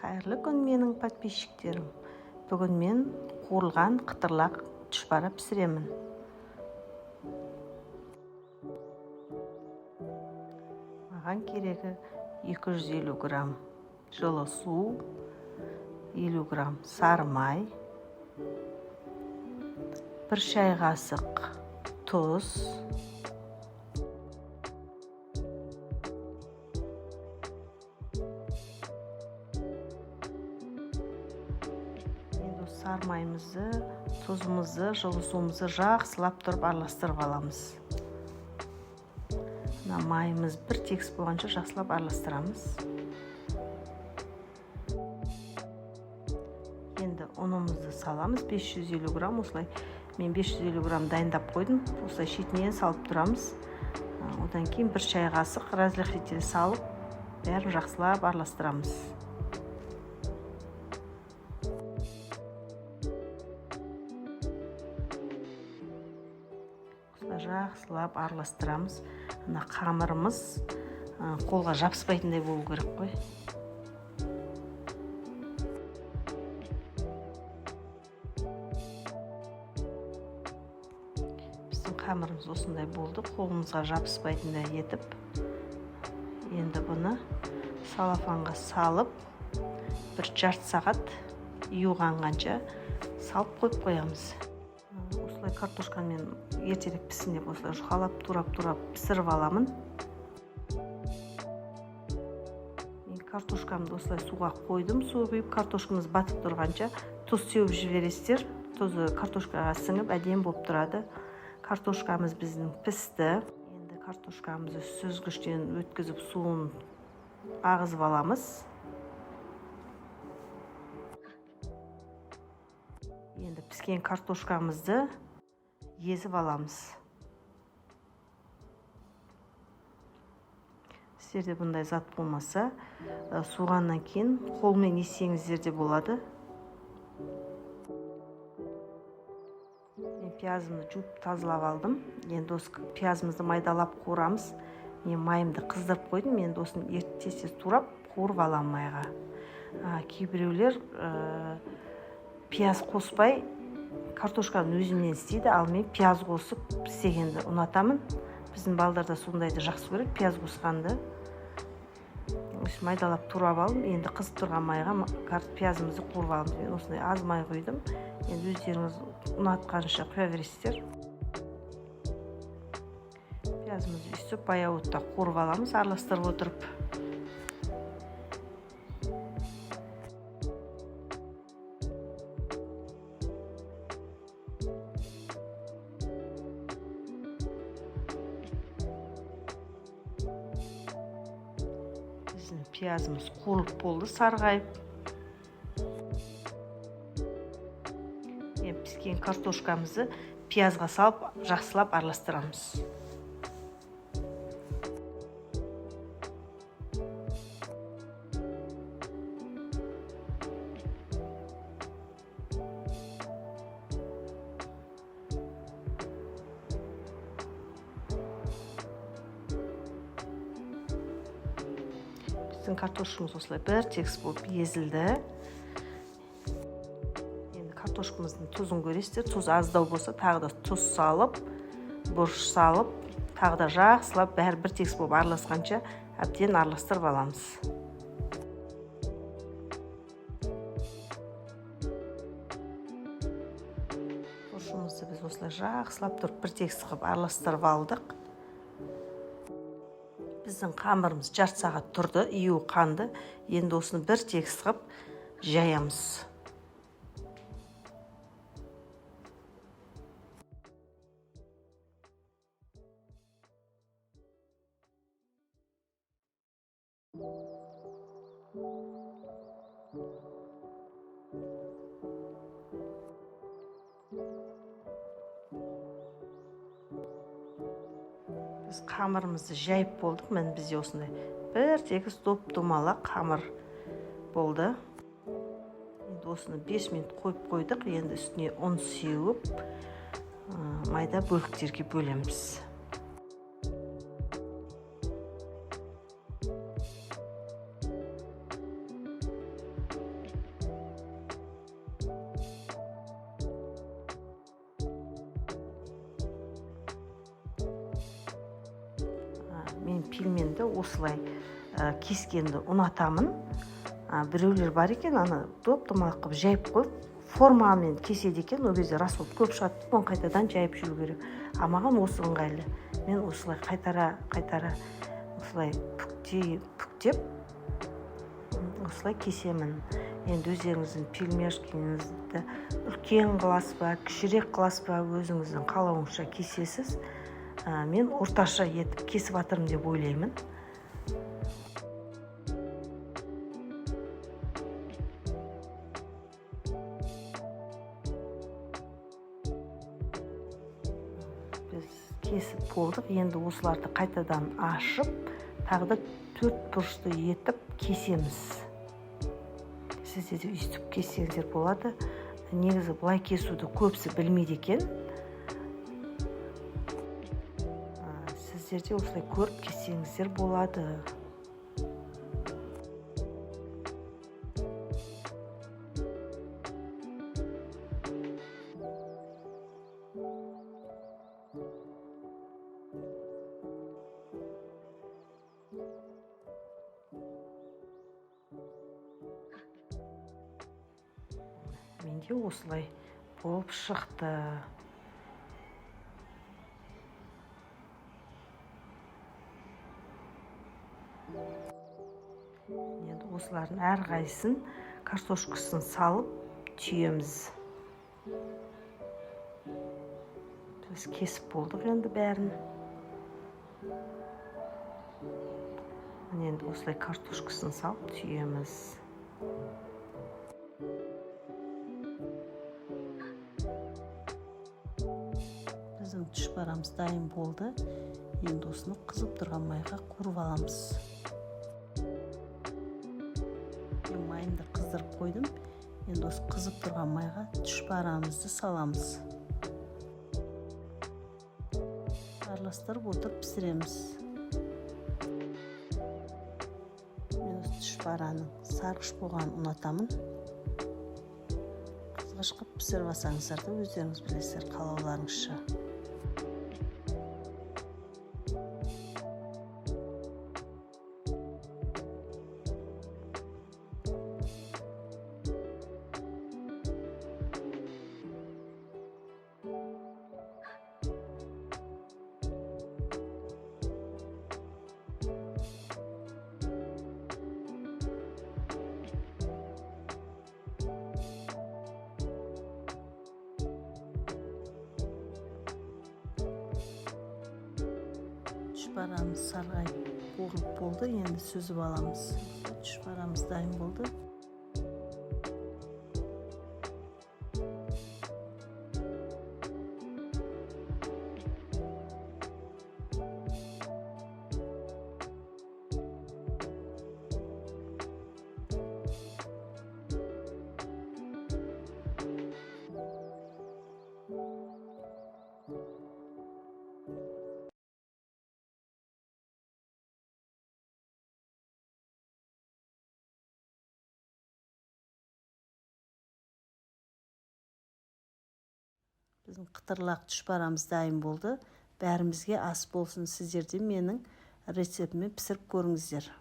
Қайырлы күн, менің подписчиктерім! Бүгін мен қуырылған қытырлақ түшпара пісіремін. Маған керегі 250 грамм жылы су, 50 грамм сары май, 1 шай қасық тұз, енді сары майымызды, тұзымызды, жылы суымызды жақсылап тұрып араластырып аламыз. Мына майымыз бір тегіс болғанша жақсылап араластырамыз. Енді ұнымызды саламыз, 550 грамм. Осылай мен 550 грамм дайындап қойдым. Осылай шетінен салып тұрамыз. Одан кейін 1 шай қасық разрыхлитель салып, бәрін жақсылап араластырамыз. Жақсылап араластырамыз. Мына қамырымыз қолға жабыспайтындай болу керек қой. Біздің қамырымыз осындай болды, қолымызға жабыспайтындай етіп. Енді бұны салафанға салып, бір жарты сағат юғанғанша салып қойып қоямыз. Осылай картошканы мен ертерек піссін деп осылай жұқалап турап-турап пісіріп аламын. Мен картошкамды осылай суға қойдым, су құйып, картошкамыз батып тұрғанша тұз сеуіп жібересіздер. Тұзы картошкаға сіңіп әдемі болып тұрады. Картошкамыз біздің пісті. Енді картошкамызды сүзгіштен өткізіп, суын ағызып аламыз. Енді піскен картошкамызды езіп аламыз. Сіздерде бұндай зат болмаса, суғаннан кейін қолмен езсеңіздер де болады. Мен пиязымды жуып тазалап алдым. Енді осы пиязымызды майдалап қуырамыз. Мен майымды қыздырып қойдым. Енді осыны тез-тез турап қуырып аламын майға. Кейбіреулер пияз қоспай картошканың өзімен істейді, ал мен пияз қосып істегенді ұнатамын. Біздің балдар да сондайды жақсы көреді, пияз қосқанды. Осы майдалап турап алдым. Енді қызып тұрған майға пиязымызды қуырып аламыз. Мен осындай аз май құйдым. Енді өздеріңіз ұнатқанша құя бересіздер. Пиязымызды өйстіп баяу отта қуырып аламыз, араластырып отырып. Біздің пиязымыз қуырылып болды, сарғайып. Енді піскен картошкамызды пиязға салып, жақсылап араластырамыз. Біздің картошкамыз осылай бір тегіс болып езілді. Енді картошкамыздың тұзын көресіздер. Тұз аздау болса, тағы да тұз салып, бұрыш салып, тағы да жақсылап бәрі бір тегіс болып араласқанша әбден араластырып аламыз. Бұрышымызды біз осылай жақсылап тұрып бір тегіс қылып араластырып алдық. Біздің қамырымыз жарты сағат тұрды, ию қанды. Енді осыны бір тегіс қылып жаямыз. Біз қамырымызды жайып болдық. Міне, бізде осындай бір тегіс доп-домалақ қамыр болды. Енді осыны 5 минут қойып қойдық. Енді үстіне ұн сеуіп, майда бөліктерге бөлеміз. Пельменді осылай кескенді ұнатамын. Біреулер бар екен, ана доп домалақ қылып жайып қойып, формамен кеседі екен. Ол кезде расход көп шығады, оны қайтадан жайып жүру керек. А маған осы ыңғайлы. Мен осылай қайтара қайтара, осылай бүктей бүктеп, осылай кесемін. Енді өздеріңіздің пельмешкіңізді үлкен қыласыз ба, кішірек қыласыз ба, өзіңіздің қалауыңызша кесесіз. Мен орташа етіп кесіп жатырмын деп ойлаймын. Біз кесіп болдық. Енді осыларды қайтадан ашып, тағы да төрт бұрышты етіп кесеміз. Сіздер де өйстіп кессеңіздер болады. Негізі былай кесуді көбісі білмейді екен. Сіздер де осылай көріп кессеңіздер болады. Менде осылай болып шықты. Енді осылардың әрқайсысын картошкасын салып түйеміз. Біз кесіп болдық енді бәрін. Енді осылай картошкасын салып түйеміз. Біздің түшпарамыз дайын болды. Енді осыны қызып тұрған майға қуырып аламыз. Мен майымды қыздырып қойдым. Енді осы қызып тұрған майға түшпарамызды саламыз. Араластырып отырып пісіреміз. Мен осы түшпараның сарғыш болғанын ұнатамын. Қызғыш қылып пісіріп алсаңыздар да, өздеріңіз білесіздер, қалауларыңызша. Түшпарамыз сарғайып қуырылып болды. Енді сүзіп аламыз. Түшпарамыз дайын болды. Біздің қытырлақ түшпарамыз дайын болды. Бәрімізге ас болсын. Сіздер де менің рецептіме пісіріп көріңіздер.